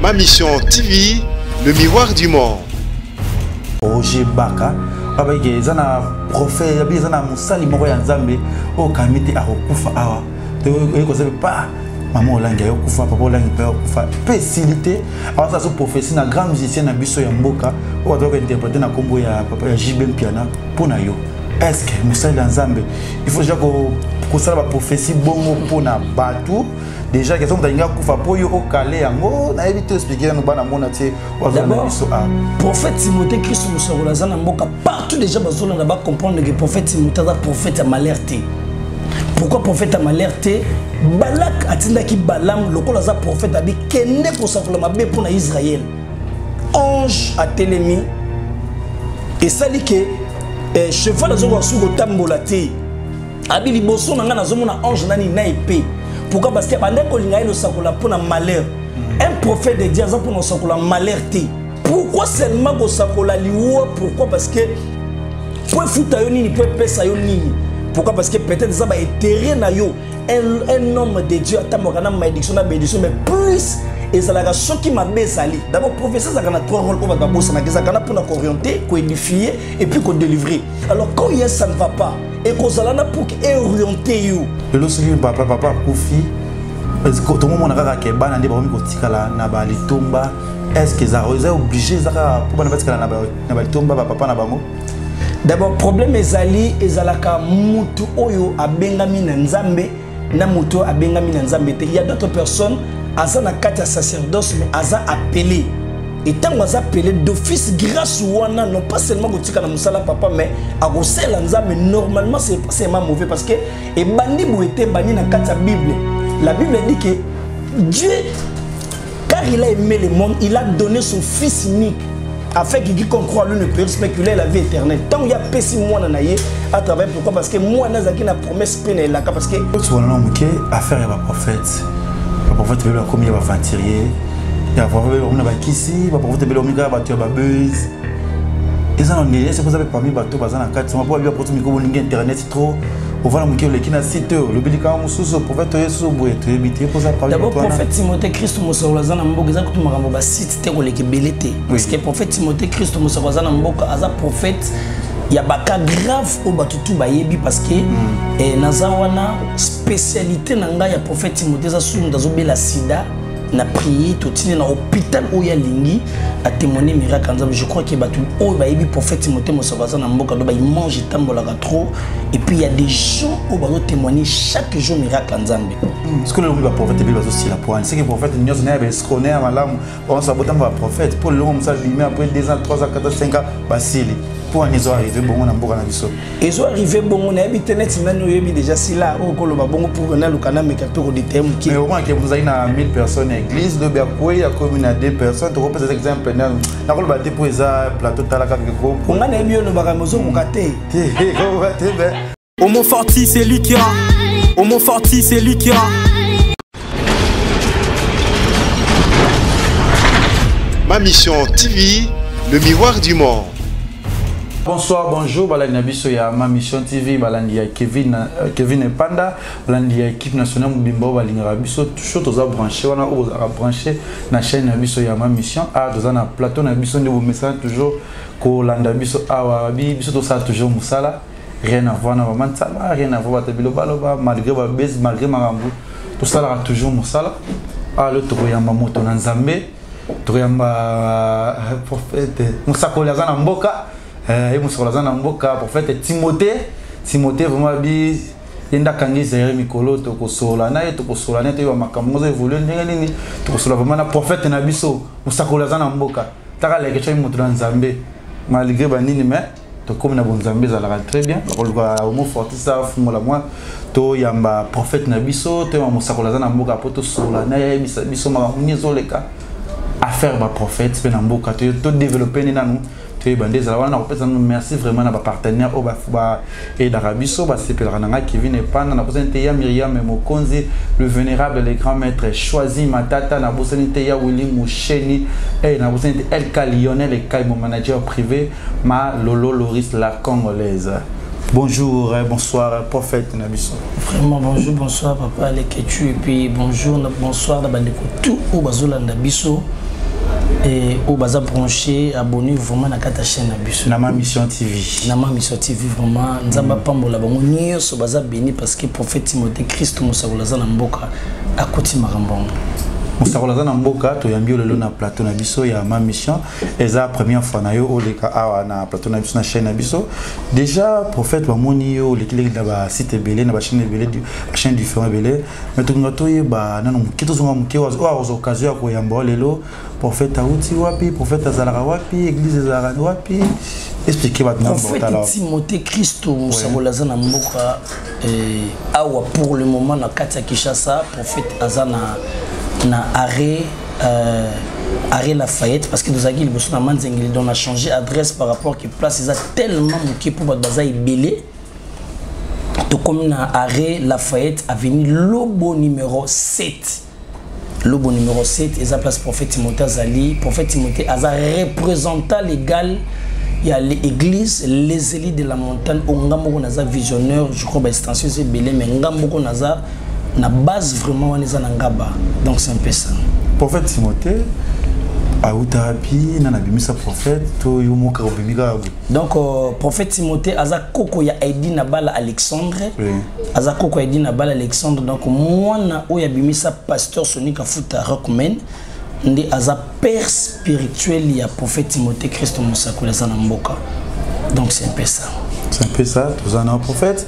Ma Mission TV, le miroir du monde. Roger Baka abaki eza na prophète abi eza na mosali moko ya Nzambe oyo kami te akokufa awa toyei kozala pa mama olangi ayokufa papa olangi mpe ayokufa mpe esili te awasala so prophétie na grand musicien na biso ya mboka oyo azalaka interprete na nkombo ya papa ya JB Mpiana mpo na yo. Est ce que mosali ya Nzambe il faut déjà kosala baprophétie bongo mpo na bato déjà ke soki moto alingi akufa mpo yo okale yango nayebi te explike nano bana mona te wazana biso a prophète Timothée Christ mosakolo aza na mboka partout déjà bazolanda bacomprendre que prophète Timothée aza prophète ya malheur te. Pourquoi prophète ya malheur te? Balak atindaki Balaam lokola aza prophète abi kende kosakola mabe mpo na Israël. Ange atelemi esali ke cheval azokoka soki kotambola te. Abi liboso na nga nazomona ange nani na épée. Pourquoi? Parce que bande kolinga ye losakola mpo na malheur. Un prophète de Dieu aza mpo na kosakola malheur te. Pourquoi seulement kosakola liwa? Pourquoi? Parce que po efuta yo nini, po epesa yo nini? Pourquoi? Parce que peut-être eza ba intérêt na yo. Un homme de Dieu atambwaka na malédiction na bénédiction, mais plus ezalaka soki mabe ezali. D'abord prophétie ezalaka na trois rôles oyo bato babosanaka. Ezalaka na mpona koorienter, koédifier et puis kodélivrer. Alors quand il y a ça ne va pas, ekozala na pour orienter yo. Lelo soki papa papa akufi, tokomona kaka ke bana nde bakomi kotikala na balitomba. Est-ce que eza obligé eza kaka mpo bana batikala na balitomba ba papa na bango? D'abord problème ezali ezalaka mutu oyo abengami na Nzambe na mutu oyo abengami na Nzambe te. Il y a d'autres personnes aza na kati ya sacerdoce mais aza appelé. Et tango aza appelé d'office grâce wana non pas seulement kotika na musala papa mais akosela Nzambe. Normalement c'est pas seulement mauvais parce que ebandi boye te, ebandi na kati ya Bible. La Bible dit que Dieu, car il a aimé le monde, il a donné son fils unique afin que quiconque croit lui ne périsse mais qu'il ait la vie éternelle. Tant il y a pesi moi na ye à travers, pourquoi? Parce que moi nazaki na promesse pe na elaka parce que tu vois non moke affaire ya ba prophète. Ba prophète belo komi ya ba aventurier. Ya prophète belo na ba kisi, ba prophète belo mika ba tu ba buzz. Eza na ndenge c'est pour ça parmi bato baza na kati po ba prophète miko bolingi internet trop. Ovana moke oleki na site oyo olobi likambo mosusu prophète oyo susu boye toyebi te mpoza parmi D'abord, bato wana. prophète Timothée Christ mosakolo aza na mboka eza kutu makambo ba site te koleka ebele te. Parce que prophète Timothée Christ mosakolo aza na mboka aza prophète ya baka grave oyo bato tu bayebi parce que naza wana spécialité na ngai ya prophète Timothée eza soki moto azobela sida na prier totindi na hôpital oyo alingi a témoigner miracle nzambe. Je crois que bato oyo bayebi prophète Timothée mosakolo aza na mboka do ba image etambolaka trop et puis il y a des gens oyo bazo témoigner chaque jour miracle nzambe. Parce que le ba prophète ebele bazosila po wana. C'est que prophète nyonso na ya ba escroc, na ya malamu, bango babotama ba prophète po lelongo mosala bimi après 2 ans, 3 ans, 4 ans, 5 ans basili. Po wana ezo arriver bongo na mboka na biso. Ezo arriver bongo nayebi te neti nani oyebi déjà sila oyo koloba bongo pour naluka nameka mpe kodetaye moke. Mais au moins que vous avez na 1000 personnes na église, lobi akwei akomi na 2 personnes, tokopesa exemple nakoloba te po eza plateau tala kaka ko. Nga nayebi yo olobaka mais ozokoka te. Te, okokoka te, mais Homo Forti, c'est lui qui a. Homo Forti, c'est lui qui a. Ma Mission TV, le miroir du monde. Bonsoir, bonjour, balandi na biso ya Ma Mission TV, balandi ya Kevin Epanda, balandi ya équipe nationale mobimba oyo balingaka biso, toujours toza branché wana oyo bozalaka branché na chaîne na biso ya Ma Mission. Ah, toza na plateau na biso nde bomesana toujours kolanda biso awa, biso tosala toujours mosala, rien à voir na ba Mansala, rien à voir bato bilobaloba, malgré ba base, malgré makambo, tosalaka toujours mosala. Ah, le tokoyamba moto na Nzambe, tokoyamba prophète mosakoli aza na mboka, ye mosakoli aza na mboka, prophète Timothée, Timothée vraiment bi ye nde akangi Zaire mikolo, tokosola na ye, tokosola na ye, toyeba makambo ngo ezo évoluer ndenge nini, tokosola vraiment na prophète na biso, mosakoli aza na mboka. Taka leke soki moto na Nzambe, malgré ba nini, mais tokomi na bonzambe ezalaka très bien. Bakoluka Homo Fortis afungola mwa toyamba prophète na biso, toyamba mosakoli aza na mboka po tosola na ye, ayebisa biso makambo nini ezoleka affaire ba prophète mpe na mboka, to développer nde nanu toyeba nde ezala wana. Nakopesa nanu merci vraiment na ba partenaire oyo ba aidaka biso, basepelaka na ngai Kevin Epanda, nabosani te ya Myriam Mokonzi, le vénérable, le grand maître Choisi Matata, nabosani te ya Willy Moucheni, nabosani te LK Lionel Ekai, mon manager privé, ma Lolo Loris la Congolaise. Bonjour, bonsoir, prophète Nabiso. Vraiment bonjour, bonsoir papa Leketu, et puis bonjour, bonsoir na bandeko tout oyo bazolanda biso. Et oyo baza branché, abonné vraiment na kati ya chaîne na biso. Na Ma Mission TV. Na Ma Mission TV vraiment Nzambe apambola bango nyonso baza béni parce que prophète Timothée Christ mosakoli aza na mboka akoti makambo yango. Mosakoli aza na mboka, toyambi yo lelo na plateau na biso ya Ma Mission. Eza première fois na yo oleka awa na plateau na biso, na chaîne na biso. Déjà prophète, bamoni yo olekileki na basite ebele, na bachaîne ebele, bachaîne différent ebele, mais tolinga toyeba nano moke, tozonga moke oyo akozwa occasion ya koyamba yo lelo. Prophète auti wapi? Prophète azalaka wapi? Église ezalaka wapi? Explique bato na Prophète Timothée Christo mosakoli aza na mboka awa pour le moment na kati ya Kinshasa. Prophète aza na arrêt Lafayette, parce que tozalaki liboso na Manzengeli, donc on a changé adresse par rapport que place eza tellement moke mpo bato baza ebele. Tokomi na arrêt Lafayette, avenue Lobo numéro 7. Lobo numéro 7 eza place prophète Timothée azali. Prophète Timothée aza représentant légal ya l'église Les Élites de la Montagne. Oyo nga moko naza visionnaire, je crois baextension eza ebele, mais nga moko naza na base vraiment wana eza na Ngaba. Donc c'est un peu ça. Prophète Timothée auta wapi? Nani abimisa prophète to yo moko obimi kaka boye? Donc prophète Timothée aza koko ya Aidi Nabala Alexandre. Aza koko ya Aidi Nabala Alexandre, donc mwana oyo abimisa pasteur Sonika Futa Rockman nde aza père spirituel ya prophète Timothée Christ mosakoli aza na mboka. Donc c'est un peu ça. C'est un peu ça. Toza na prophète,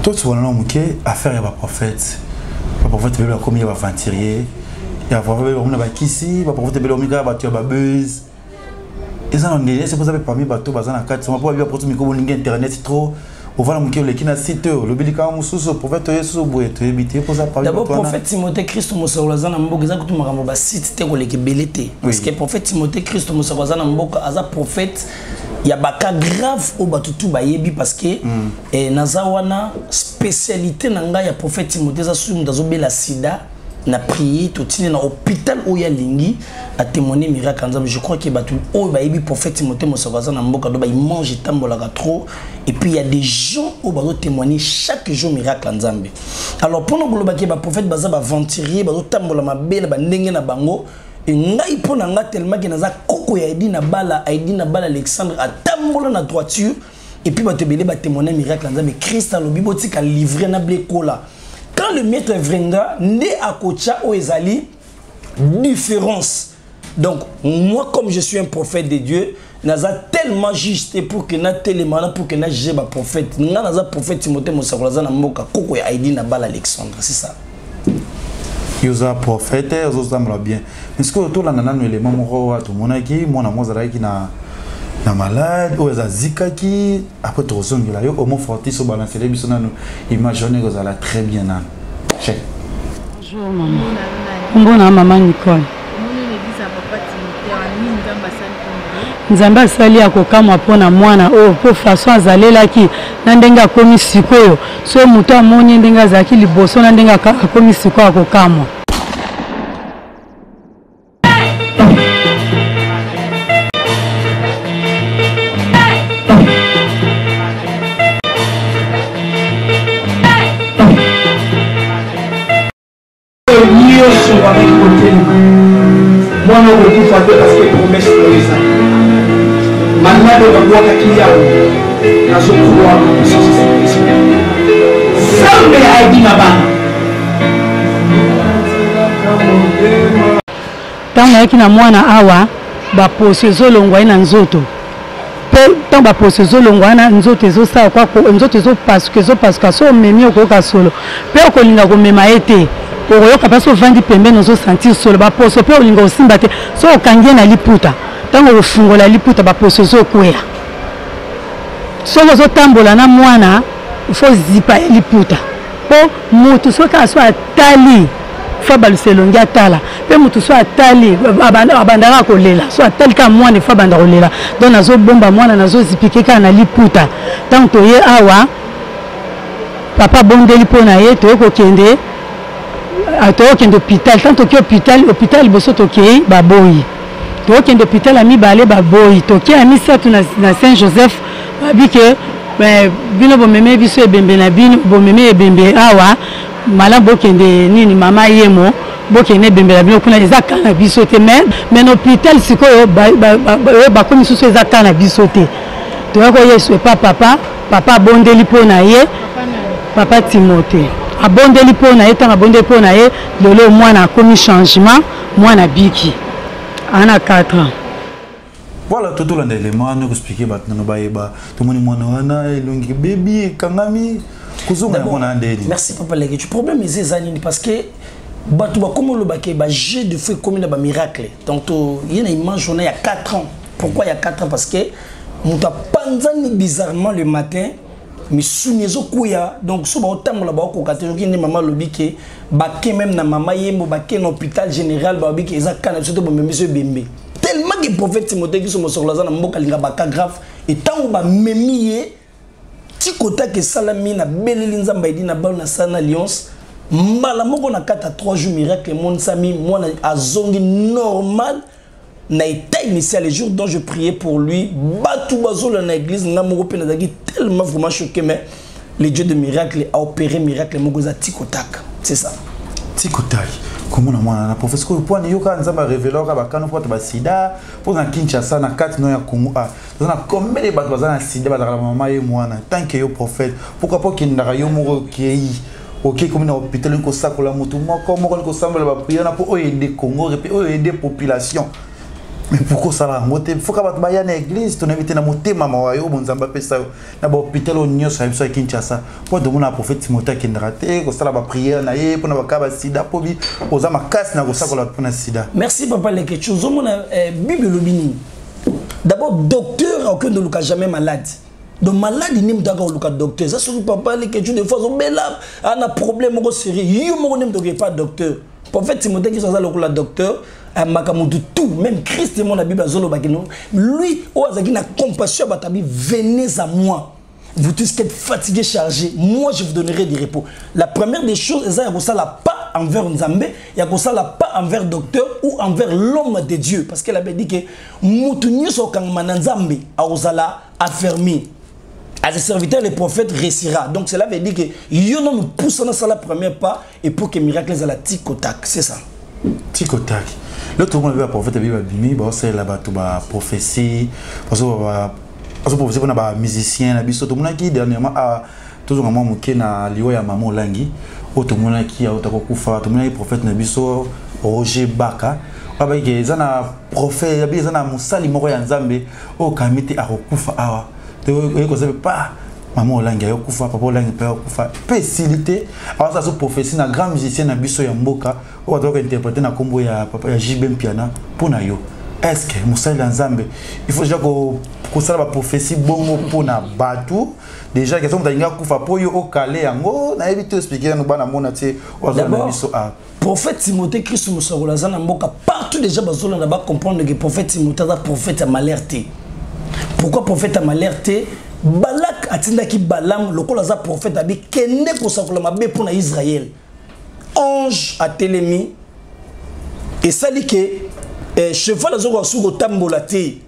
totikona na moke affaire ya baprophète. Baprophète ebele bakomi ya baaventurier, ya baprophète ebele bakomi na bakisi, baprophète ebele bakomi kaka bato ya babuse. Eza na ndenge soki oza mpe parmi bato baza na kati mpo babi baprophète miko bolingi internet trop, ovanda moke, oleki na site oyo, olobi likambo mosusu, prophète oye susu boye, toyebi te mpoza parmi D'abord bato wana. Prophète Timothée Christ mosakoli aza na mboka eza kutu makambo basite te, koleka ebele te, parce que prophète Timothée Christ mosakoli aza na mboka aza prophète ya baka grave oyo bato tu bayebi, parce que naza wana, spécialité na ngai ya prophète Timothée eza soki moto azobela sida, na prier, totindi na hôpital oyo alingi, atémoigner miracle ya Nzambe. Je crois que bato oyo bayebi prophète Timothée mosako aza na mboka, do baimage etambolaka trop, et puis il y a des gens oyo bazotémoigner chaque jour miracle ya Nzambe. Alors mpona kolobaki baprophète baza baaventurier, bazotambola mabe na bandenge na bango, e ngai mpo na nga, tellement ke naza koko ya Aidi na Bala, Aidi na Bala Alexandre atambola na droiture, et puis bato ebele batémoigne miracle ya Nzambe. Christ alobi botika l'ivraie na blé kola. Quand le maître viendra nde akotya oyo ezali différence. Donc moi, comme je suis un prophète de Dieu, naza tellement juste pour que natelema na pour que najuge baprophète. Nga naza prophète Timothée mosakoli aza na mboka, koko ya Aidi na Bala Alexandre, c'est ça. Yo oza prophète, ozozambola bien, mais sikoyo tolanda nanu élément moko oyo tomonaki mwana mo azalaki na malade oyo azazikaki. Après tokozongela yo homo fortis, obalancele biso nanu image wana, ekozala très bien. Nanu check. Bonjour maman. Kombo na mama Nicole. Nzambe asali ya kokamwa mpona mwana oyo, mpo façon azalelaki na ndenge akomi sikoyo, so moto amoni ndenge azalaki liboso na ndenge akomi sikoyo, akokamwa. Nyonso bazali kotelema, mwana okokufa te, parce que promesse oyo ezali malade babwakaki yawo. Nazocroire na puissance ya Saint-Esprit. Nzambe ayebi na bana. Ntango nayaki na mwana awa, baposo ezolongwa ye na nzoto, mpe ntango baposo ezolongwa wana, nzoto ezosala kwa nzoto ezopasuka, ezopasuka. So omemi, okoyoka solo, mpe okolinga komema ye te, okoyoka mpasi. Ovandi pembeni, ozosentir solo baposo, mpe olinga osimba te. So okangi ye na liputa, ntango okofungola liputa, baposo ezokwea. Soki ozotambola na mwana, fo zipa ye liputa, mpo motu soki aso atali, fo abalusa elongi atala, mpe motu so atali abandaka kolela. So atali kaka mwana, efo abanda kolela. Donc nazobomba mwana, nazozipike kaka na liputa. Ntango toye awa, papa abondeli mpo na ye, toye kokende, toyokende hôpital. Ntango toke hôpital, hôpital liboso tokei, baboyi. Tokende hôpital ya mibale, baboyi. Toke ya misato na Saint Joseph, babi ke bino bomeme biso ebembe na bino, bomeme ebembe awa. Malamu bokende nini mama yemo bokende ebembela bino kuna eza ka na biso te mais mais na hôpital sikoyo bakomi susu eza ka na biso te. Toya koyesu epa papa, papa abondeli mpo na ye, papa Timothée abondeli mpo na ye. Ntango abondeli mpo na ye, lelo mwana akomi changement, mwana biki ana 4 ans. Voilà, totolanda élément wana koexplike bato nano bayeba. Tomoni mwana wana elongi bebi ekangami kozonga ya mwana ndeni. Merci papa Lekechu. Problème eza eza nini? Parce que bato bakomi olobake bajet de foi ekomi na bamiracle. Donc ye na image wana ya 4 ans. Pourquoi ya 4 ans? Parce que moto apanzani bizarrement le matin, misuni ezokwea, donc so baotambola baokoka te. Soki nde mama alobi ke bake même na mama yembo, bake na hôpital général, balobi ke eza kana biso te, bomemi biso ebembe. Tellement que prophète Timothée Kiso Mosokolo aza na mboka alinga baka grave, etango bamemi ye ti kotaka esalami nabeleli Nzambe ayedi na balo nasala na alliance mbala moko na kati ya 3 jours miracle emonisami, mwana azongi normal na état initial. Le jour dont je priais pour lui, bato bazola na église, nga moko mpe nazalaki tellement vraiment choqué, mais le Dieu de miracle a opéré miracle moko eza tikotaka, c'est ça. Tikotaki komona mwana na professeur oyo pwani yoka Nzambe arévéler oka bakano mpo bato basida mpo na Kinshasa na kati no ya Congo. Ah, toza na combien de bato baza na sida bazalaka na mama ye mwana? Tant que yo prophète, pourquoi po okendaka yo moko okei okei komi na hôpital olingi kosakola motu moko moko, olingi kosambela baprière na mpo oyo aide Congo mpe oyo aide population? Mais pourquoi osala yango te? Foka bato baya na église, tonayebi te na motema mawa yo bonzambe apesa yo na bahôpital oyo nyonso ya biso ya Kinshasa, mpo tomona prophète Timothée akendaka te kosala baprière na ye mpona baka basida, mpo bi oza makasi na kosakola mpona sida. Merci papa Lekechu. Ozomona Bible elobi nini? D'abord, docteur akokende oluka jamais malade. Donc malade nde moto aka koluka docteur. Eza soki papa Lekechu des fois azobela ana problème moko sérieux, yo moko nde moto okepa docteur. Prophète Timothée Kiso aza lokola docteur, ayambaka motu tout. Même Christ mo na Bible azolobaki no lui oyo azalaki na compassion ya bato, abi venez à moi vous tous qui êtes fatigués, chargés, moi je vous donnerai du repos. La première des choses eza ya kosala pas envers Nzambe, ya kosala pas envers docteur ou envers l'homme de Dieu, parce qu'elle avait dit que motu nyonso okangama na Nzambe akozala affermi. À ses serviteurs, les prophètes réussira. Donc cela veut dire que yo non nous poussons dans la première pas et pour que miracle à la tic au tac, c'est ça. Tic au tac. L'autre monde le prophète biba bimi ba c'est la bato ba prophétie parce que ba parce prophétie pona ba musicien na biso to monaki dernièrement a toujours mwa moke na liwa ya mama Olangi oyo tomonaki auta kokufa. Tomonaki prophète na biso Roger Baka abaki eza na prophète abi eza na mosali moko ya Nzambe oyo kami te akokufa awa. Oye koza pa mama Olangi ayokufa, papa Olangi mpe ayokufa mpe esili te. Awaza azo prophétie na grand musicien na biso ya mboka oyo bato bakointerprete na nkombo ya papa ya JB Mpiana. Mpo na yo, est ce que mosali ya Nzambe il faut déjà kosala baprophétie bongo mpona bato déjà question moto alingi akufa mpo yo okale yango? Nayebi te, explike nano bana mona te oyo aza na biso a. Prophète Timothée Christ Mosakolo aza na mboka partout déjà bazolanda bacomprendre que prophète Timothée aza prophète ya malheur te. Pourquoi prophète ya malheur te? Balak atindaki Balam lokola aza prophète, abi kende kosakola mabe mpo na Israël. Ange atelemi esali ke cheval azokoka suki kotambola te.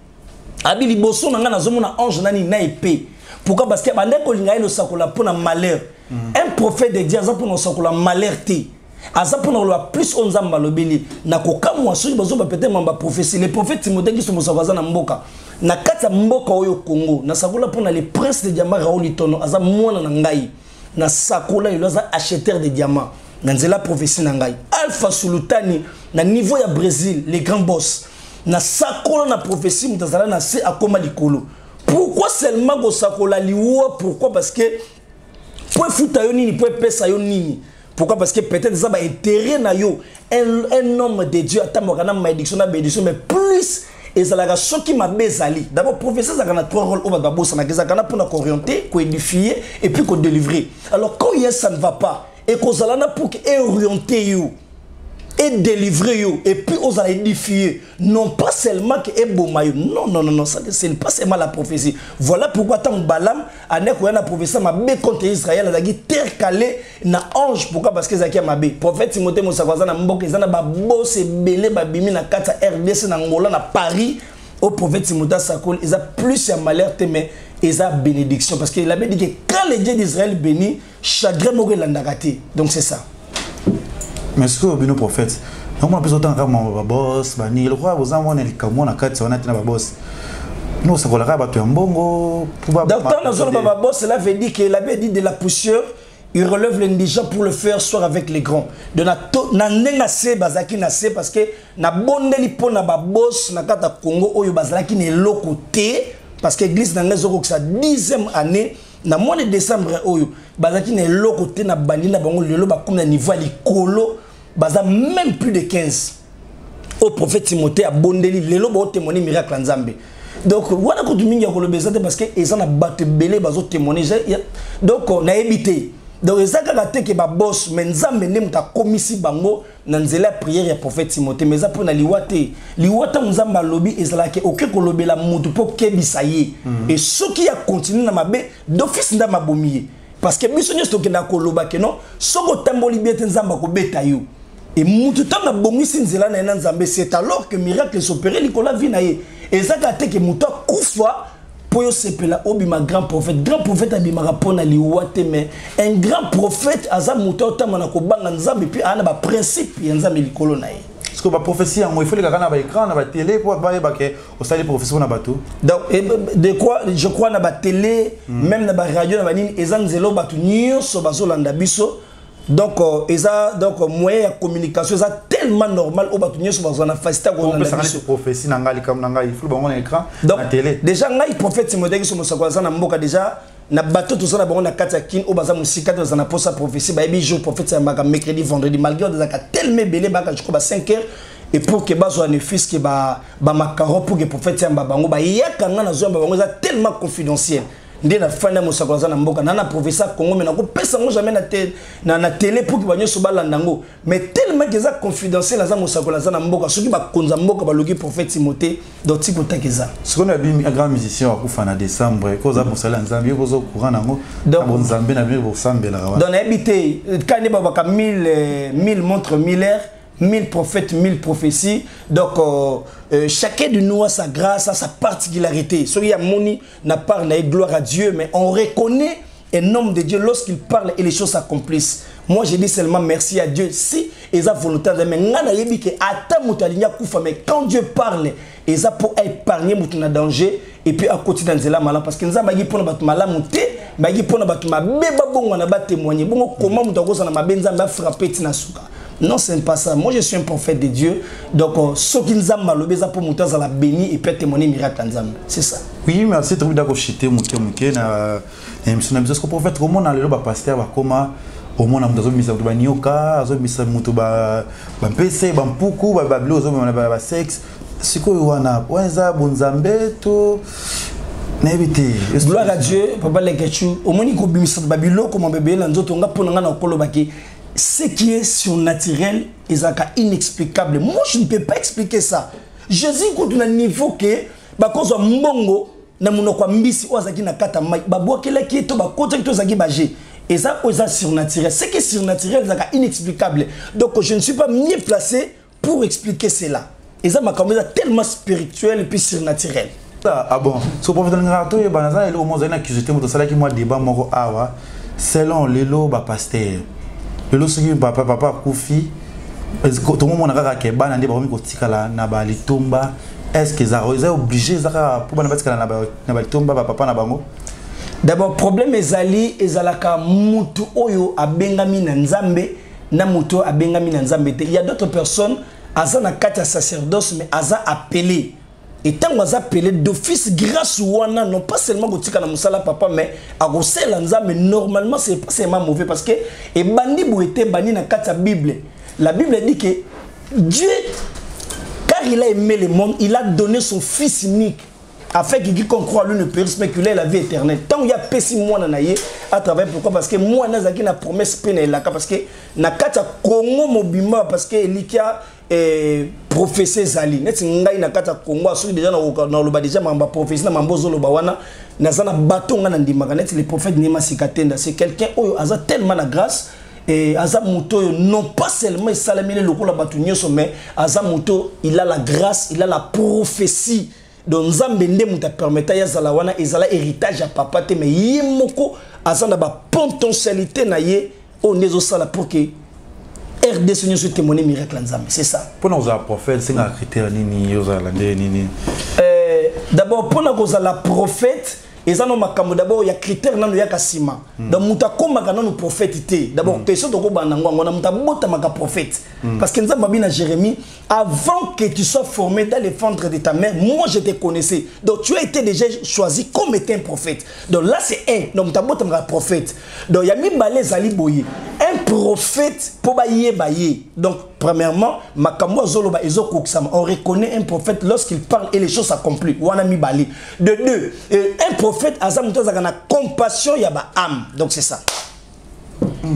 Abi liboso na ngai nazomona ange nani na épée. Pourquoi? Parce que bandaki kolinga ye losakola mpo na malheur. Un prophète de Dieu aza mpona kosakola malheur te, aza mpona koloba plus oyo Nzambe alobeli. Na kokamwa soki bazoba peut-être mamba prophétie. Le prophète Timothée Kiso Mosako aza na mboka, na kati ya mboka oyo Congo. Nasakola mpona le prince de diamant Raoul Itono, aza mwana na ngai. Nasakola lelo aza acheteur de diamant na nzela prophétie na ngai. Alpha Sulutani na niveau ya Brésil, les grands boss, nasakola na prophétie, moto azala na se akoma likolo. Pourquoi seulement kosakola liwa? Pourquoi? Parce que po efuta yo nini, po epesa yo nini? Pourquoi? Parce que peut-être eza baintérêt na yo. Un homme de Dieu atambwaka na malédiction na bénédiction, mais plus ezalaka soki mabe ezali. D'abord, prophétie ezalaka na trois rôles oyo bato babosanaka. Ezalaka na mpona koorienter, koédifier et puis kodélivrer. Alors quand ye ça ne va pas, ekozala na pour que eorienter yo et délivrer yo et puis ozala édifier, non pas seulement que eboma yo. Non, non, non, non, ça ce n'est pas seulement la prophétie. Voilà pourquoi tant Balam ane koya na prophétie mabe contre Israël, azalaki terre calée na ange. Pourquoi? Parce que ezalaki ya mabe. Prophète Timothée Mosako aza na mboka, eza na babose ebele babimi na kati ya RDC, na Angola, na Paris. Au prophète Timothée asakoli eza plus ya malheur te, mais eza bénédiction, parce que il avait dit que quand le Dieu d'Israël bénit, chagrin moko elandaka te. Donc c'est ça. Mais sikoyo bino prophète, nakomona mpe ozotanga kaka mama babos banini lokola boza mwana likambo na kati wana te na babos, bino osakolaka bato ya mbongo. Donc ntango nazoloba babos, cela veut dire que la Bible dit: de la poussière il relève l'indigent pour le faire asseoir avec les grands. De na to na ndenge se bazalaki na se, parce que na bondeli mpo na babos na kati ya Congo oyo bazalaki na eloko te, parce que église na ngai ezokokisa 10e année na mois de décembre oyo. Bazalaki na eloko te, na bandi na bango, lelo bakomi na niveau ya likolo, baza même plus de 15 oyo prophète Timothée abondeli, lelo baotémoigne miracle ya Nzambe. Donc wana kutu mingi ya koloba eza te, parce que eza na bato ebele bazotémoigne. Donc nayebi te. Donc eza kaka te ke babos, mais Nzambe nde moto akomisi bango na nzela ya prière ya prophète Timothée. Mais eza mpo na liwa te. Liwa, ntango Nzambe alobi, ezalaki oke kolobela motu mpo okebisa ye e soki ya continue na mabe, d'office Nzambe abomi ye, parce que biso nyonso tokendaka koloba ke non, soki otamboli bien te, Nzambe akobeta yo. E mutu ntango abongisi nzela na ye na Nzambe, c'est alors que miracle esopere likolo ya vie na ye. Eza kaka te ke motu akufa mpo yo sepela obima grand prophète. Grand prophète abimaka mpo na liwa te, mais un grand prophète aza motu aotamba na kobanga Nzambe, mpe aa na baprincipe ya Nzambe likolo na ye. Parce que baprophétie yango, il faut kaka na baécran, na batélé, mpo bayeba ke osali prophétie mpona bato? Donc de quoi, je crois na batélé, même na baradio, na banini, eza nzela oyo bato nyonso bazolanda biso. Donc eza donc moyen ya communication, eza tellement normal oyo bato nyonso bazwa na facilité ya kolanda biso. Prophétie na ngai, likambo na ngai, il faut bango na écran, donc na télé? Déjà ngai prophète Timothée Kiso Mosako aza na mboka, déjà na bato toza na bango na kati ya Kine oyo baza mosika te, baza na posa prophétie, bayebi jour prophète ayambaka, mercredi, vendredi, malgré ezalaka tellement ebele, baka je crois ba 5 heures, et pour que bazwa ne fût-ce que bamacaron pour que prophète yamba bango, bayaka, nga nazoyamba bango, eza tellement confidentiel. Nde na fandi ya mosako aza na mboka na professeur Congo, mais nakopesa yango jamais na télé pour que banyonso balanda yango, mais tellement que eza confidentiel. Aza mosakoli aza na mboka, soki bakonza mboka baloki prophète Timothée, donc ti kotaka eza. Sikoyo nayebi un grand musicien akufa na décembre, ko oza mosali ya Nzambe, yo koza courant nango na bonzambe na bino bosambelaka wana? Donc nayebi te ka nde babaka 1000 montres 1000 heures, 1000 prophètes, 1000 prophéties. Donc, chacun de nous a sa grâce, a sa particularité. Ce qui a moni n'a pas la gloire à Dieu, mais on reconnaît un homme de Dieu lorsqu'il parle et les choses s'accomplissent. Moi, je dis seulement merci à Dieu. Si eza volonté, mais nga nayebi ke ata moto alingi akufa, mais quand Dieu parle, eza pour épargner moto na danger et puis akoti na nzela malamu, parce que Nzambe ayaki mpona bato malamu te, bayaki mpona bato mabe babongwana, batémoigne. Bongo comment moto akozala mabe, Nzambe afrappe ntina suka? Non, ce n'est pas ça. Moi, je suis un prophète de Dieu. Donc, soki Nzambe alobi, eza pour moto azala béni et puis témoigner miracle ya Nzambe. C'est ça. Oui, merci. Tokomi da koshite moke moke na émission na biso. Parce que prophète, komona lelo bapasteur bakoma omona moto azobimisa moto banioka, azobimisa moto bampese, bampuku, babilo, ozomema basexe. Sikoyo wana wana eza bonzambe to nayebi te? Gloire à Dieu, papa Lekechu. Omoni kobimisa babiloko mabebe na nzoto, nga mpo na nga na kolobaki ce qui est surnaturel ezalaka inexplicable. Moi, je ne peux pas expliquer ça. Jésus kutu na niveau ke bakozwa mbongo na monoko ya mbisi oyo azalaki na kati ya mai, babwakelaki ye to bakotaki to ezalaki baje, eza oyo eza surnaturel. Ce qui est surnaturel ezalaka inexplicable. Donc je ne suis pas mieux placé pour expliquer cela. Eza makambo eza tellement spirituel et puis surnaturel. Ah bon, so prophète, alingaka toyeba, naza eloko moko ozali na curiosité. Moto asalaki mwa débat moko awa, selon lelo bapasteur lelo, soki papa papa akufi, tomomona kaka ke bana nde bakomi kotikala na balitomba. Est ce que eza obligé, eza kaka mpo bana batikala na balitomba bapapa na bango? D'abord, problème ezali, ezalaka mutu oyo abengami na Nzambe na mutu oyo abengami na Nzambe te. Il y a d'autres personnes aza na kati ya sacerdoce, mais aza appelé, et ntango aza appelé d'office, grâce wana, non pas seulement kotika na mosala papa, mais akosala Nzambe. Normalement, c'est pas seulement mauvais, parce que ebandi boye te, ebandi na kati ya Bible. La Bible dit que Dieu, car il a aimé le monde, il a donné son fils unique afin que quiconque croit à lui ne périsse, mais qu'il ait la vie éternelle. Tant il y a pesi mwana na ye à travers, pourquoi? Parce que mwana azalaki na promesse pe na elaka, parce que na kati ya Congo mobimba, parce que elikia prophétie ezali neti ngai na kati ya Congo. Soki déjà naloba déjà makambo ya prophétie na mambo ozoloba wana, naza na bato ngai nandimaka neti le prophète Nema Sikatenda. C'est quelqu'un oyo aza tellement na grâce et aza moto oyo non pas seulement esalameli lokola bato nyonso, mais aza moto, il a la grâce, il a la prophétie. Donc Nzambe nde moto apermeta ye azala wana. Ezala héritage ya papa te, mais ye moko aza na bapotentialité na ye oyo nde ezosala pour que RDC nyonso témoigner miracle ya Nzambe, c'est ça. Mpona kozala prophète, sengaka critère nini? Ozala nde nini? D'abord, mpona kozala prophète, eza no makambo d'abord ya critère nano yaka nsima. Donc moto akomaka nano prophète te d'abord. Question tokobanda yango yango na moto abotamaka prophète, parce que Nzambe abi na Jérémie: «Avant que tu sois formé dans les ventres de ta mère, moi je te connaissais.» Donc tu as été déjà choisi comme étant un prophète. Donc là, c'est un. Donc moto abotamaka prophète. Donc ya mibale ezali boye: un prophète, mpo bayeba ye, donc premièrement, makambo azoloba ezokokisama. On reconnaît un prophète lorsqu'il parle et les choses s'accomplissent. Wana mibale. De deux, un prophète aza moto azalaka na compassion ya baâme. Donc c'est ça.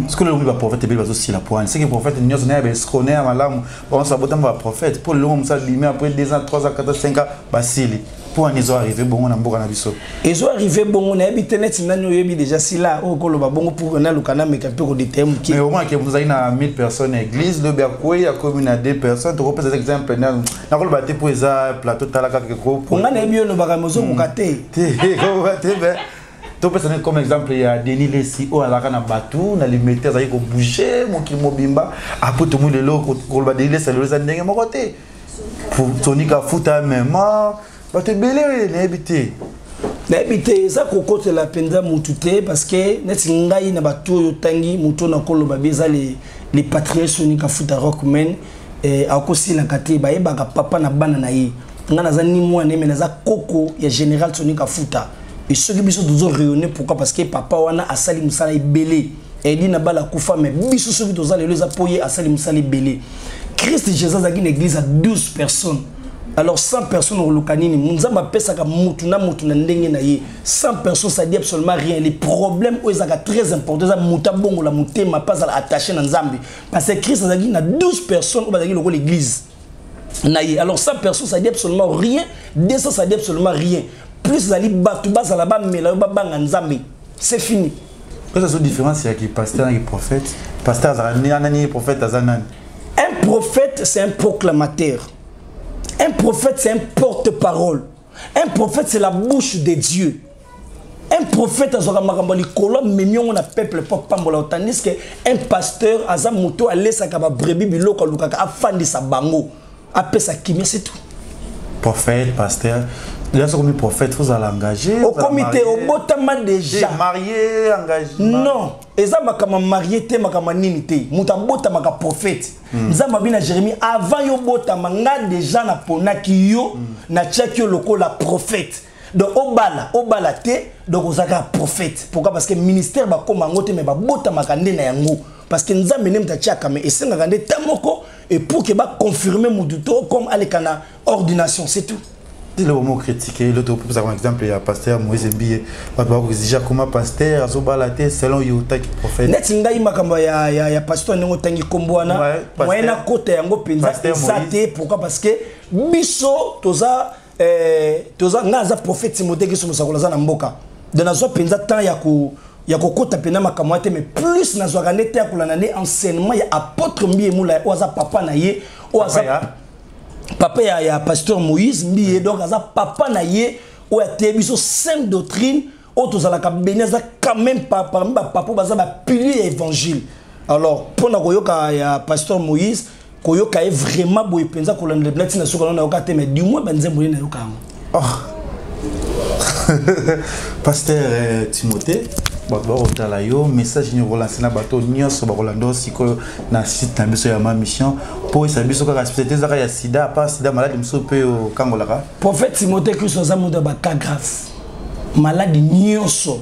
Soki lelo baprophète ebele bazosila po wana, seke prophète nyonso na ya baescroc na ya malamu banso babotama baprophète, mpo lelongo mosu abimi après 2 ans, 3 ans, 4 ans, 5 ans, basili. Mpo wana ezo arrive bongo na mboka na biso? Ezo arrive bongo, nayebi te. Neti nani oyebi déjà sila oyo koloba bongo pour naluka nameka mpe kodetaye moke? Mais au moins ke mozali na 1000 personnes na église, lobi akwei, akomi na 2 personnes. Tokopesa exemple, nakoloba te mpo eza plateau. Tala kaka. Nga nayebi yo olobaka, mozokoka te. Te, koloba te, mais topesa nini comme exemple ya Denis Lesi oyo azalaka na bato na Limete, azalaki kobouge mokili mobimba. Apres tomoi lelo, koloba Denis Lesi lelo eza ndenge moko te. Tony Kafuta mema bato ebele, nayebi te. Nayebi te, eza kokotela mpenza mutu te, parce que neti ngai na bato oyo otangi, motu oyo nakoloba bi eza le patriarche Soni Kafuta Rockman. Akosilaka te, bayebaka papa na bana na ye. Ngai naza ni mwana ye, me naza koko ya général Soni Kafuta. Et soki biso tozo rayonner, pourquoi? Parce que papa wana asali mosala ebele. Edi na bala akufa, mais biso soki toza lelo, eza po ye asali mosala ebele. Christ Jésus azalaki na église ya 12 personnes. Alors 100 personnes, oluka nini? Nzambe apesaka mutu na mutu na ndenge na ye. 100 personnes, ça dit absolument rien. Les problèmes oyo ezalaka très important, eza mutu abongola motema mpe azala attaché na Nzambe, parce que Christ azalaki na 12 personnes oyo bazalaki lokola église na ye. Alors 100 personnes, ça dit absolument rien. 200, ça dit absolument rien. Plus ezali bato bazala bamela yo, babanga Nzambe, c'est fini. Pesa so différence ya ki pasteur na ki prophète. Pasteur azalaka nani? Prophète aza nani? Un prophète, c'est un proclamateur. Un prophète, c'est un porte-parole. Un prophète, c'est la bouche de Dieu. Un prophète azwaka makambo ya likolo, amemi yango na peuple mpo apambola, tandis que un pasteur aza moto alesaka babrebis biloko, alukaka afandisa bango, apesa kimia, c'est tout. Prophète, pasteur, déjà soki okomi prophète, faut ozala engagé. Okomi te, obotama déjà. Marié, engagé? Non, eza makambo marié te, makambo nini te. Moto abotamaka prophète. Nzambe abi na Jérémie: «Avant yo botama, nga déjà naponaki yo, natiaki yo lokola prophète.» Donc obala, obala te, donc ozalaka prophète. Pourquoi? Parce que ministère bakóma yango te, mais babotamaka nde na yango, parce que Nzambe nde moto atiaka, mais esengaka nde ta moko et pour que baconfirme motu to comme aleka na ordination, c'est tout. Lelo mo critiquer l'autre, pour comme exemple ya pasteur Moïse Mbiye, bato bakoexige akoma pasteur, azobala te. Selon yo, otaki prophète? Neti ngai, makambo ya pasteur, ndenge otangi nkombo wana, moyen nakota yango mpenza eza te. Pourquoi? Parce que biso toza, ngai aza prophète Timothée Kiso Mosakolo aza na mboka. Donc nazwa mpenza temps ya kokota mpenza makambo wana te, mais plus nazwaka nde te ya kolanda nde enseignement ya apôtre Mbiye Mula oyo aza papa na ye, oyo aza papa ya pasteur Moïse Mbiye. Donc aza papa na ye oyo ateye biso cinq doctrine oyo tozalaka beni. Aza quand même parmi bapapa oyo baza bapilier ya évangile. Alors mpona koyoka ya pasteur Moïse, koyoka ye vraiment boye mpenza, kolanda mpena ntina soki wana nayoka te, mais du moins banzembo ye nayoka yango. Oh. Pasteur Timothée, bato bakotala yo, message nini okolanse na bato nyonso bakolanda yo sikoyo na site na biso ya Ma Mission, mpo esa biso kaka spécialité ezaka ya sida? Apart sida, maladi mosusu mpe okangolaka? Prophète Timothée Kristo aza moto ya bacas grave, maladi nyonso.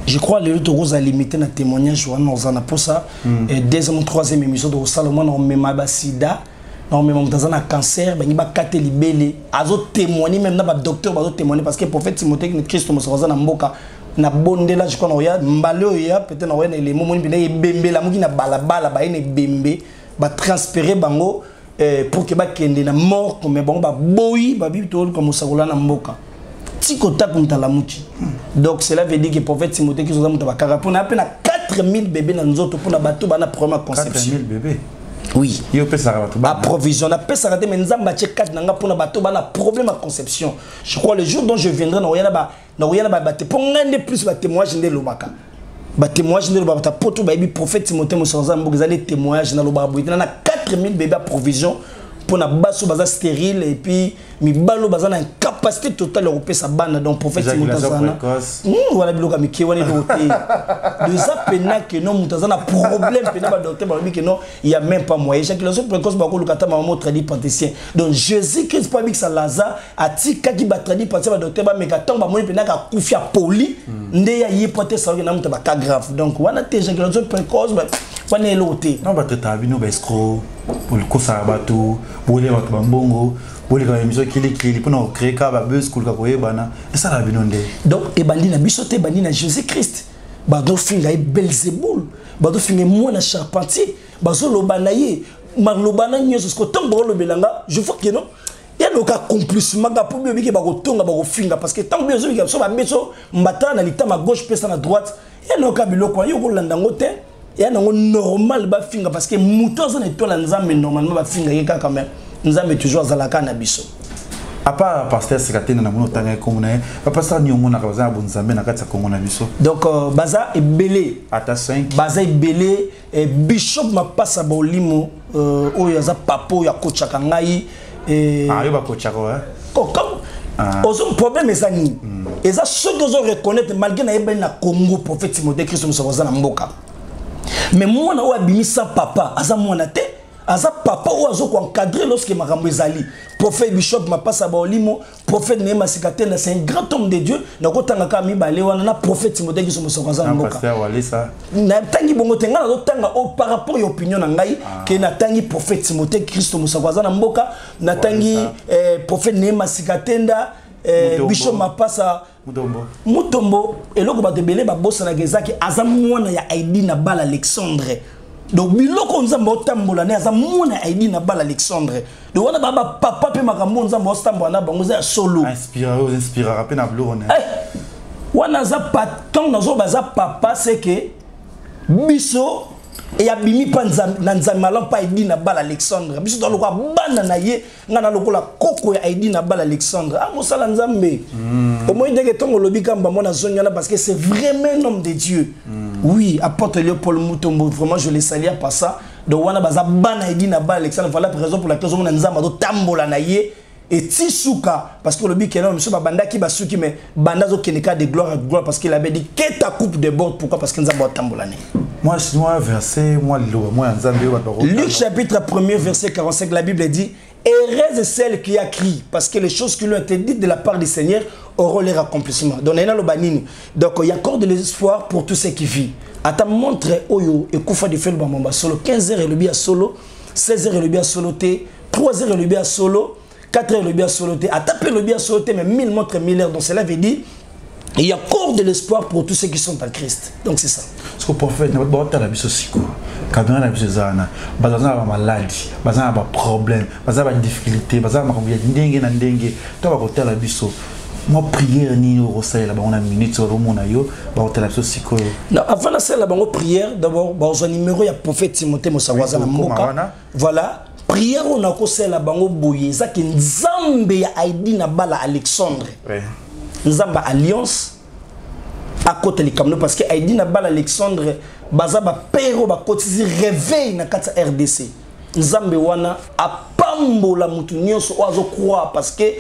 Je crois lelo tokozala limité na témoignage wana. Oza na mposa deuxième ou troisième émission tokosala mwana omema basida na omema moto aza na cancer, bangi bakate libele, azotémoigne, même na badocteur bazotémoigne, parce que prophète Timothée Kristo mosoko aza na mboka. Na bondela, je crois na oya mbale oyo ya peut-être na oya na elemo moni mpena ebembela moki na balabala, baye na ebembe, batransfere bango pour que bakende na mort, mais bango baboyi, babi toluka mosakola na mboka ti kotaka moto alamuki. Donc cela veut dire que prophète Timothée Kristo aza moto bakaka mpona ape na 4000 bébé na nzoto, mpona bato bana problème ya conception. 4000 bébé? Oui. Yo opesaka bato? Baprovision napesaka te, mais Nzambe atie kati na nga mpona bato bana problème ya conception. Je crois le jour dont je viendrai, nakoya na bate mpo ngai nde plus batémoignage nde elobaka. Batémoignage nde lobaka poto bayebi prophète Timothée Mosaka aza mboka, eza nde témoignage. Nalobaka boye te, na 4000 bébé ya provision mpona basi oyo baza stérile et puis mibali oyo baza na incapacité totale ya kopesa bana. Donc prophète Timothée Éjaculation aza na précoce. Wana biloko ya mike wana, eloko te. Eza pena ke non, moto aza na problème pena, badocteur balobi ke non, il y a même pas moyen. Éjaculation précoce, bakoluka ata mama tradipraticien. Donc Jésus Christ, mpo abikisa Lazare, atikaki batradipraticien, badocteur bameka. Ntango bamoni mpenaka akufi, apoli nde ya ye po te saoki na moto baka grave. Donc wana te, éjaculation précoce wana eloko te. Non, batraitaka bino baescroc, bolukosaka bato, bolia bato bambongo, boleka baémission kilikili mpona kocréer kaka babuzz, koluka koyebana, esalaka bino nde. Donc ebandi na biso te, ebandi na Jésus Christ. Bazofinga ye Belzebul, bazofinga ye mwana charpentier, bazoloba na ye maloba na nyonso. Siko ntango bakolobela nga, je vois que non, ya loka accomplissement nga mpo biyobiki bakotonga, bakofinga, parce que ntango biyo ozobika biso babeso mbata na litama gauche, pesa na droite, ya loka biloko wana, yo kolanda yango te. Ya nango normal bafinga, parce que moto aza na étoile ya Nzambe, normalement bafinga ye kaka, mais Nzambe toujours azalaka na biso. À part pasteur Sekatene na moni otanga kombo na ye, bapasteur nini omonaka baza na bonzambe na kati ya Kongo na biso? Donc baza ebele. Ata 5. Baza ebele. Bishop Mapasa Baolimo, oyo aza papa oyo akotchaka ngai. Ah, yo bakotchaka, ouais. Comme ozo problème eza nini? Eza soki ozo reconnaître, malgré nayebani na Congo, prophète Timothée Christ Mosako aza na mboka, mais mwana oyo abimisa papa aza mwana te, aza papa oyo azo koencadre lorsque makambo ezali. Prophète bishop Mapasa Baolimo, prophète Nehema Sikatenda, c'est un grand homme de Dieu. Nakotanga kaka mibale wana na prophète Timothée Christ Mosako aza na na mboka. Pasteur Walesa. Natangi bongo te, ngai nazotanga oyo par rapport ya opinion na ngai ke natangi prophète Timothée Christo Mosako aza na mboka, natangi Walesa. Prophète Nehema Sikatenda, Mutombo. bishop Mapasa. Mutombo. Mutombo, eloko bato ebele babosanaka ezaki aza mwana ya Aidi na Bala Alexandre. Donc biloko Nzambe otambola ne, aza mwana ya Aidi na Bala Alexandre. Donc wana ba bapapa mpe makambo Nzambe otambola na bango eza ya solo. Inspiré, oinspiraka mpe na biloko na Eh, wana aza ntango nazoba aza papa, c'est que biso eyabimi mpa na Nzambe malamu mpa Aidi na Bala Alexandre. Biso toza lokola bana na ye, ngai na lokola koko ya Aidi na Bala Alexandre. Ah, mosala Nzambe, omoi ndenge ntongo olobi kamba mwana azongi wana, parce que c'est vraiment un homme de Dieu. Oui, apôtre Léopold Mutombo, vraiment je le salue à ça. Donc wana baza bana Aidi na Bala Alexandre. Voilà la raison pour laquelle ozomona Nzambe azotambola na ye eti suka, parce que olobi kena miso babandaki basuki, mais banda azokende ka de gloire à gloire, parce qu'il avait dit que ta coupe déborde. Pourquoi? Parce que Nzambe atambola na ye. Moi verset, moi liloba, moi ya Nzambe oyo bato Luc chapitre 1er verset 45, la Bible dit: Heureuse celle qui a crié, parce que les choses qui lui ont été dites de la part du Seigneur auront leur accomplissement. Donc, il y a nini. Donc, il y a encore de l'espoir pour tous ceux qui vivent. Ata montre oyo ekufa de fel bamba solo, 15 heures elobi ya solo, 16 heures elobi ya solo te, 3 heures elobi ya solo, 4 heures elobi ya solo te, ata pe elobi ya solo te, mais 1000 montres 1000 heures. Donc cela veut dire il y a encore de l'espoir pour tous ceux qui sont en Christ. Donc c'est ça. Parce que prophète na bato baotala biso sikoyo, caméra na biso eza wana, bato baza na bamaladi, baza na baproblème, baza na badifficulté, baza na makambo ya ndenge na ndenge. To bakotala biso, mwa prière nini okosalela bango na minute oyo bazomona yo, bakotala biso sikoyo? Non, avant nasala bango prière, d'abord bazwa numéro ya prophète Timothée Mosako aza na Oui, tokóma mboka. wana. Voilà, prière oyo nakosala bango boye ezaki Nzambe ya Aidi na Bala Alexandre, Nzambe alliance akota likambo no, parce que Aidi na Bala Alexandre baza bapere oyo bakotisi réveil na kati ya RDC. Nzambe wana apambola motu nyonso oyo azocroire, parce que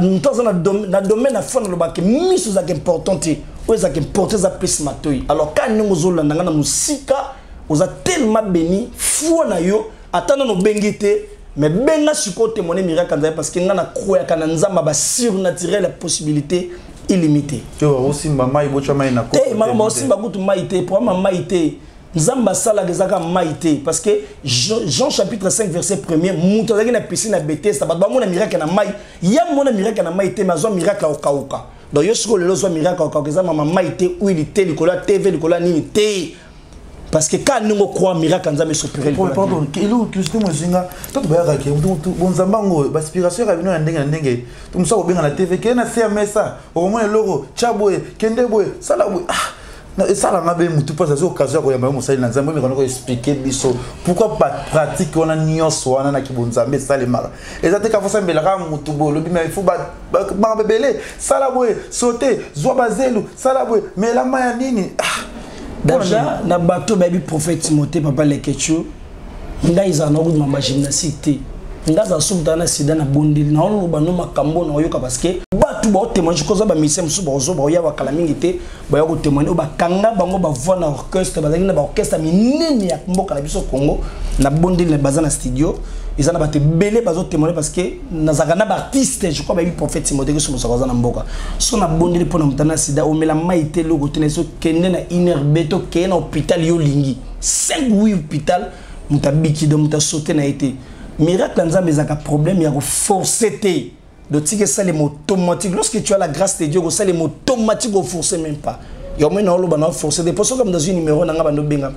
moto aza na domaine ya foi, nalobaka miso ezalaka important te, oyo ezalaka important eza plus matoi. Alors ka ndenge ozolanda nga na mosika, oza tellement béni, foi na yo, ata nano obengi te, mais benga sikoyo, témoigner miracle Nzambe, parce que nga na croyaka na Nzambe ba surnaturel, ya possibilité illimitée. To osimba mai, botya mai na te, makambo osimba kutu mai te, problème ya mai te, Nzambe asalaka ezaka mai te, parce que Jean chapitre 5 verset 1er, moto azalaki na piscine ya Bethesda, bato bamona miracle na mai, ya mona miracle na mai te, mais azwa miracle ya kokauka. Donc yo sikoyo lelo ozwa miracle ya kokauka, eza mama mai te, huile te, likolo ya TV, likolo ya nini te, parce que ka ndenge ocroire, miracle ya Nzambe esopere likolo ya. Pardon, eloko curiosité mo ezinga, tanto bayaka ke bonzambe yango baspiration yaka bino ya ndenge na ndenge. To mosu akobenga na TV, kende na se ya mesa, okomona eloko, tya boye, kende boye, sala boye. Ah, esalanga be mutu mpasi azwi occasion ya koyamba yo mosali na Nzambe, omeka koexpliquer biso pourquoi bapratique wana nyonso wana na kibonzambe esalemaka. Eza te kafo osambelaka mutu boye, olobi, mais il faut makambo ebele, sala boye, saute, zwa bazelu, sala boye, mela mai ya nini. Ah. Déjà na bato bayebi prophète Timothée, papa Lekechu, ngai ezala na okudima bagymnastique te. Ngai azala soki tala na sida na bondeli naoloba no makambo na oyoka, parce que bato baotémoigne koza bamisien mosusu baozo baoya bakala mingi te, baya kotémoigne oyo bakanga bango bavoi na orchestre, bazalaki na baorchestre minene ya mboka na biso Congo. Na bondeli na baza na studio, eza na bato ebele bazotémoigne, parce que nazalaka na baartiste, je crois bayebi prophète Timothée Kristo Mosako aza na mboka. So nabondeli mpo na moto na sida, omela mai te, eloko te, na so kende na INRB to keye na hôpital, yo olingi 5 8 hôpital, moto abiki. Donc moto asote na ye te. Miracle ya Nzambe ezalaka problème ya koforce te. Donc tika esalema automatique. Lorsque tu as la grâce de Dieu, kosalema automatique, oforce même pas. Yo moi naoloba na force te, mpo soki moto azwi numéro na nga, bando benga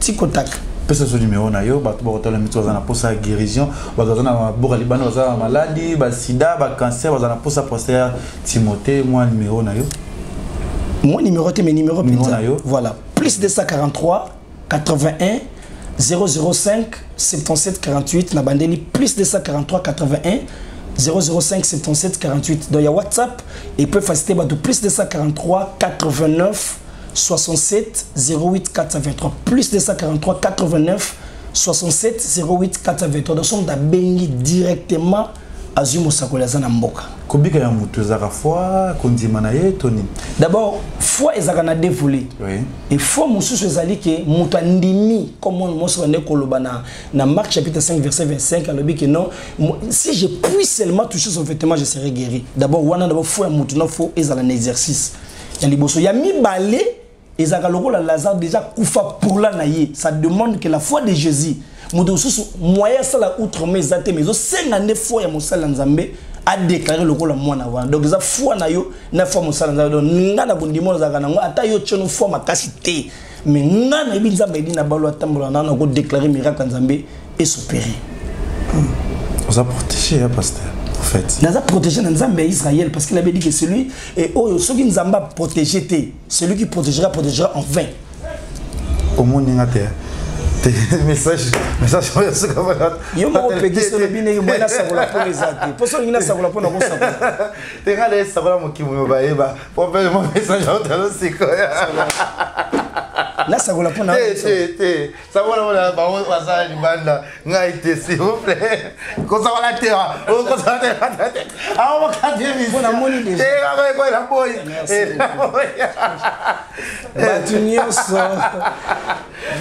tikotaka. Pesa so numéro na yo, bato bakotala mito baza na posa ya guérison, bato baza na maboka libanda, baza na maladi basida, bacancer, baza na posa pasteur Timothée. Mwa numéro na yo. Moi numéro te, mais numéro Numéro na yo. Voilà, plus 243 81 005 77 48. Na bandeli, plus 243 81 005 77 48. Donc il y a WhatsApp et peut faciliter bato, plus 243 89 67 08 423, plus 243 89 67 08 423. Donc soki abengi directement, azwi mosakoli aza na mboka. Kobika ya moto ezalaka foi, kondima na ye to nini? D'abord, foi ezalaka na deux volets. Et foi mosusu ezali ke moto andimi, comme mwana mwasi bande koloba na Marc chapitre 5 verset 25, alobi ke non, si je puis seulement toucher son vêtement, je serai guéri. D'abord wana, d'abord foi ya moto na fo ezala na exercice ya liboso. Ya mibale ezalaka lokola Lazare déjà kufa pour la na ye, ça demande que la foi de Jésus. Moto mosusu moyen asala outre-mer eza te, mais ezosenga nde foi ya mosali ya Nzambe adéclare lokola mwana wana. Donc eza foi na yo na foi mosali ya Nzambe. Donc nga na kondima ozalaka nango, ata yo tieno foi makasi te, mais nga nayebi Nzambe edi na balo atambola na nakodéclare miracle ya Nzambe esopere. Oza protégé ya pasteur prophète. Naza protégé na Nzambe ya Israël, parce qu'il avait dit que celui et oyo soki Nzambe aprotégé te, celui qui protégera protégera en vain. Omoni nga te te, message oyo suka. Yo moko opekisi, olobi ndenge boye nasakola mpona eza te, mpo so olingi nasakola mpona kosakola. Te, nga na esakola mokili moyo bayeba prophète mo message aotalo sikoyo. Nasakola mpona Te, te, te, sakola mpona bango basala libanda, ngai te, s'il vous plaît, kosakola te, kosakola te, te awa bakati. Mpo namoni déjà. Te, kaka ekoyela boyi. Bato nyonso,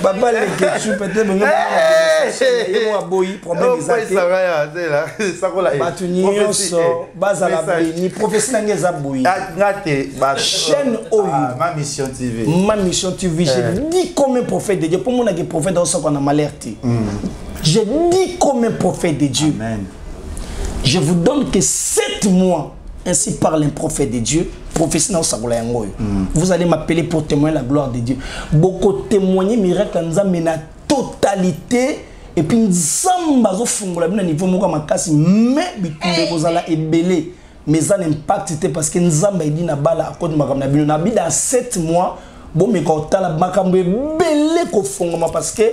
baba Lekechu, peut-être bongo ye mo aboyi, problème eza te. Bato nyonso bazala beni. Prophétie na ngai eza boye. Nga te. Chaîne oyo, Ma Mission TV. Ma Mission TV, je dis comme un prophète de Dieu, mpo monaki prophète aosaka na malheur te. Je dis comme un prophète de Dieu. Amen. Je vous donne que 7 mois. Ainsi parle un prophète de Dieu. Prophétie na osakola yango oyo. Vous allez m'appeler pour témoigner la gloire de Dieu. Beaucoup témoigner miracle ya Nzambe na totalité. Et puis Nzambe azofungola bino na niveau moko ya makasi, mais bitumba ekozala ebele. Mais eza na impact te, parce que Nzambe ayedi na bala akoti makambo na bino. Na bida 7 mois, bomeka kotala makambo ebele kofongama, parce que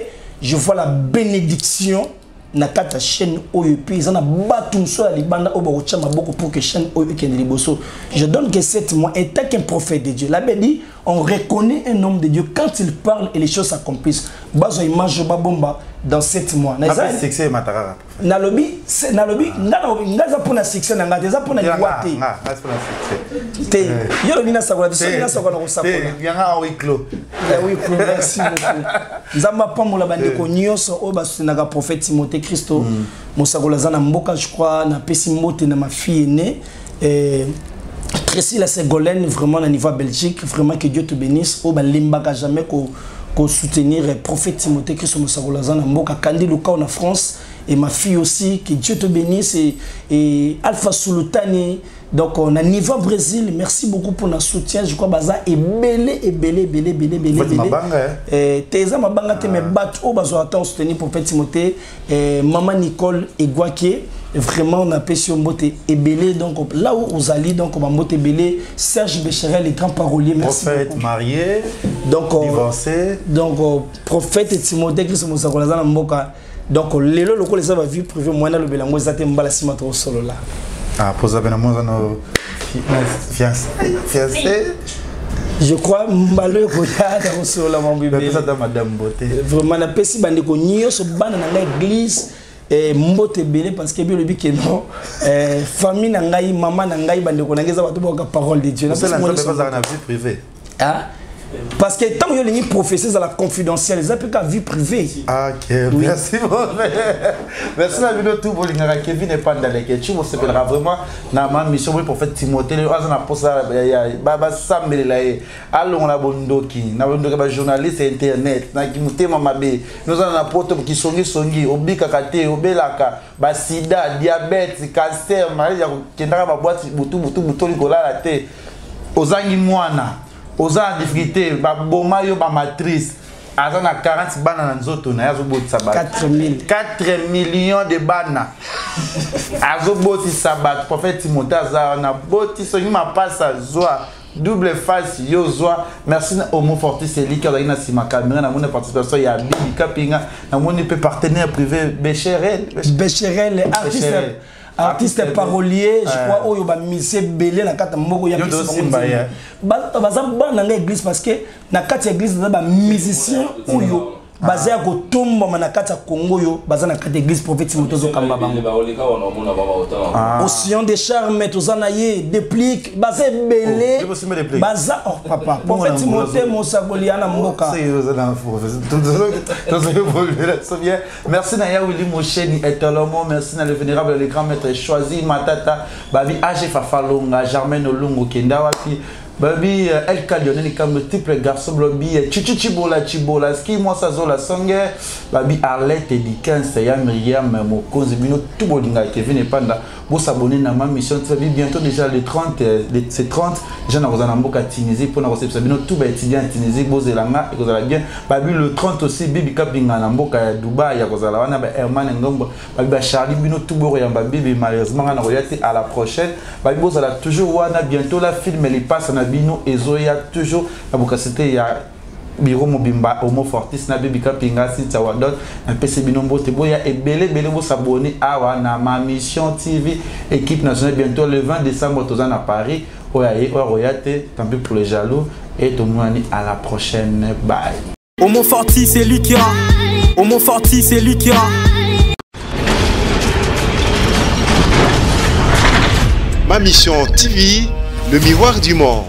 je vois la bénédiction na kati ya chaîne oyo. Epuis eza na bato mosusu ya libanda oyo bakotya maboko pour que chaîne oyo ekende liboso. Je donne que 7 mois. Étant qu'un prophète de Dieu, la Bible dit: on reconnaît un homme de Dieu quand il parle et les choses s'accomplissent. Bazwa image oyo, babomba dans 7 mois. Na eza- Succès emata kaka. Nalobi nga eza mpona succès na nga te, eza mpona liwa te. Te, yo lobi nasakola te, soki nasakola, na kosakola. Yanga a huis clos. Ya oui, merci beaucoup. Nzambe apambola bandeko nyonso oyo basoutenaka prophète Timothée Christo Mosakolo aza na mboka. Je crois napesi mbote na ma fille aînée, Tracy la Ségolène, vraiment na niveau ya Belgique, vraiment que Dieu te bénisse. Oyo balembaka jamais ko soutenir prophète Timothée Christo Mosakolo aza na mboka. Kandi Lukao na France et ma fille aussi, que Dieu te bénisse, et Alpha Sulutani, donc on a niveau Brésil, merci beaucoup pour notre soutien. Je crois baza ebele ebele ebele ebele ebele. Faites ebele. Mabanga, eh? Eh, te, eza mabanga te, mais bato oyo bazwaka ntango soutenir prophète Timothée, maman Nicole Egwake, vraiment on apesi yo mbote ebele. Donc là où ozali, donc bambote ebele. Serge Becherel, le grand parolier, merci Prophète beaucoup. marié, Donc divorcé. Donc prophète Timothée Christ Mosakolo aza na mboka. Donc lelo lokola eza bavie privée, moyen alobela yango eza te. Mbala nsima tokosolola. Ah, poza bena mwanza no fiancé. Fiancé. Je crois mbala oyo ekoya nakosolola mambo ebele. Madame Beauté. Vraiment napesi bandeko nyonso bana na ngai église mbote ebele, parce que biolobi ke non, famille na ngai, mama na ngai, bandeko na ngai eza bato bayoka parole de Dieu. Osala Nzambe bazalaka na vie privée. Ah? Parce que ntango yo olingi prophétie ezala confidentielle, eza mpe ka vie privée. Ok, oui. Merci merci na bino tout bolingaka Kevin Epandaleke tu bosepelaka vraiment na ma mission boye. Prophète Timothée lelo aza na mposa basambelela ye alongola bondoki na bondoki ya bajournaliste ya internet na motema mabe. Nozala na poto kisongisongi, obikaka te, obelaka basida, diabète, cancer, maladie ya kokendaka baboîte butu butu butu, kolala te, ozangi mwana, oza na difficulté, baboma yo bamatrice. Aza na 40 bana na nzoto na ye, azobotisa bato. 4 millions de bana azobotisa bato. Prophète Timothée aza wana, boti songi mapasa, zwa double face, yo zwa. Merci na Homo Fortis Eliki azalaki na nsima caméra. Namoni participation ya Bibi Kapinga, namoni mpe partenaire privé Becherel. Becherel, artiste parolier, je crois, oyo bamusicien ebele na kati ya moko ya baza bana na ngai église, parce que na kati ya église eza bamusicien oyo baza ya kotombama na kati ya Congo, oyo baza na kati ya église prophète Timothée ozokamba bango. Océan de Charme, toza na ye, Déplique, baza ebele, baza. Oh papa, prophète Timothée mosakoli ya na mboka. Merci na Yawili Mosheni Etolomo, merci na le vénérable, le grand maître Choisi Matata, babi AG Fafalonga, Germaine Olungo Kendawapi, babi El Lionel Kambo, triple garçon, babi Chichi Chibola Chibola, Ski Mwasa Zola Songe, babi Arlette Dickens, ya Myriam Mokonzi, bino tout bolinga Kevin Epanda, vous s'abonner na ma mission, babi bientôt déjà le 30, c'est 30, déjà na kozana mboka Tunisie pour na réception bino tout ba étudiant Tunisie bozelanga et kozala bien. Babi le 30 aussi Bibi Kapinga na mboka ya Dubaï ya kozala wana, ba Herman Ngombo, babi ba Charlie, bino tout boro ya babi, malheureusement na royauté. À la prochaine, babi bozala toujours wana. Bientôt la film les passe na bino ezoya toujours na bokasite ya biro mobimba Homo Fortis na Bibi Kapinga, Cynthia Wadon. Napesi bino mbote, boya ebele ebele, bosabonner awa na Ma Mission TV, équipe nationale. Bientôt le 20 décembre toza na Paris. Oyo aye, oyo akoya te, tant pis pour les jaloux. Et tomonani à la prochaine, bye. Homo Forti, c'est lui qui a. Homo Forti, c'est lui qui a. Ma Mission TV, le miroir du monde.